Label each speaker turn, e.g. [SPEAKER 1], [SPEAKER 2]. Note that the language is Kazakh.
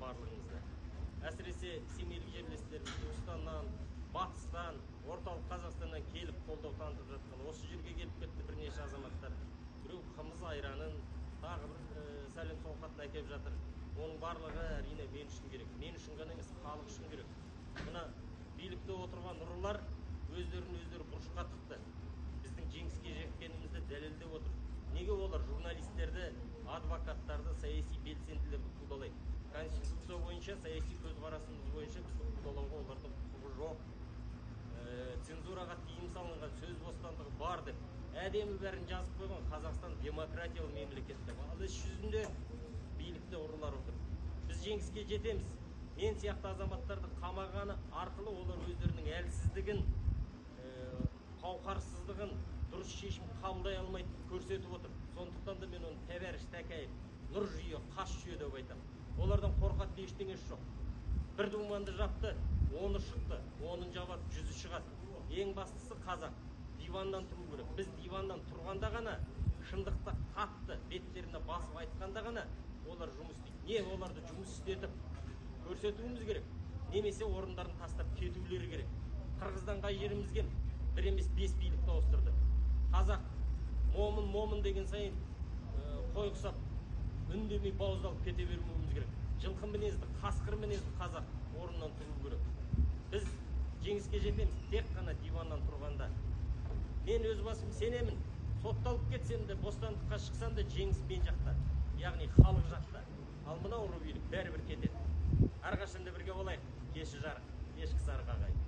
[SPEAKER 1] барлығыңызды. Әсіресе семейлік жерлестеріміз Түркістаннан, Батыстан, Орталық Қазақстаннан келіп қолдау танытып жатқан. Осы жерге келіп кетті бірнеше азаматтар. Біреу қымыз айранын, тағы бір сәлем сауқатын әкеліп жатыр. Оның барлығы әрине мен үшін керек. Мен үшін ғана емес, халық үшін керек. Мына билікте отырған ұрылар өздерін өздері бұрышқа тықты. Біздің жеңіске жеткенімізді дәлелдеп отыр. Неге олар журналистерді, адвокаттарды, саяси белсенділерді қудалайды? Конституция бойынша, саяси көзқарасымыз бойынша бізді қудалауға олардың құқығы жоқ. Цензураға тыйым салынған, сөз бостандығы бар деп әдемі бәрін жазып қойған. Қазақстан демократиялы мемлекет деп. Ал іс жүзінде билікте ұрылар отыр. Біз жеңіске жетеміз. Мен сияқты азаматтарды қамағаны арқылы олар өздерінің әлсіздігін, қауқарсыздығын, дұрыс шешім қабылдай алмайтынын көрсетіп отыр. Сондықтан да мен оны тәбәріш тәкәйіп, нұр жүйе, қас жүйе деп айтамын. Олардан қорқатын ештеңесі жоқ. Бір думанды жапты, оны шықты, оның жабады, жүзі шығады. Ең бастысы қазақ диваннан тұру керек. Біз диваннан тұрғанда ғана, шындықты қатты беттеріне басып айтқанда ғана олар жұмыс істейді. Не оларды жұмыс істетіп көрсетуіміз керек, немесе орындарын тастап кетулері керек. Қырғыздан қай жеріміз кем? Бір емес 5 билікті ауыстырды. Қазақ момын момын деген сайын қой құсап үндемей бауыздалып кете бермеуіміз керек. Жылқы мінезді, қасқыр мінезді қазақ орнынан тұру керек. Біз жеңіске жетеміз тек қана диваннан тұрғанда. Мен өз басым сенемін, сотталып кетсем де, бостандыққа шықсам да жеңіс мен жақта, яғни халық жақта. Ал мынау ұры билік бәрібір кетеді. Әрқашан да бірге болайық. Кеші жарық, кешкі сарық ағайын.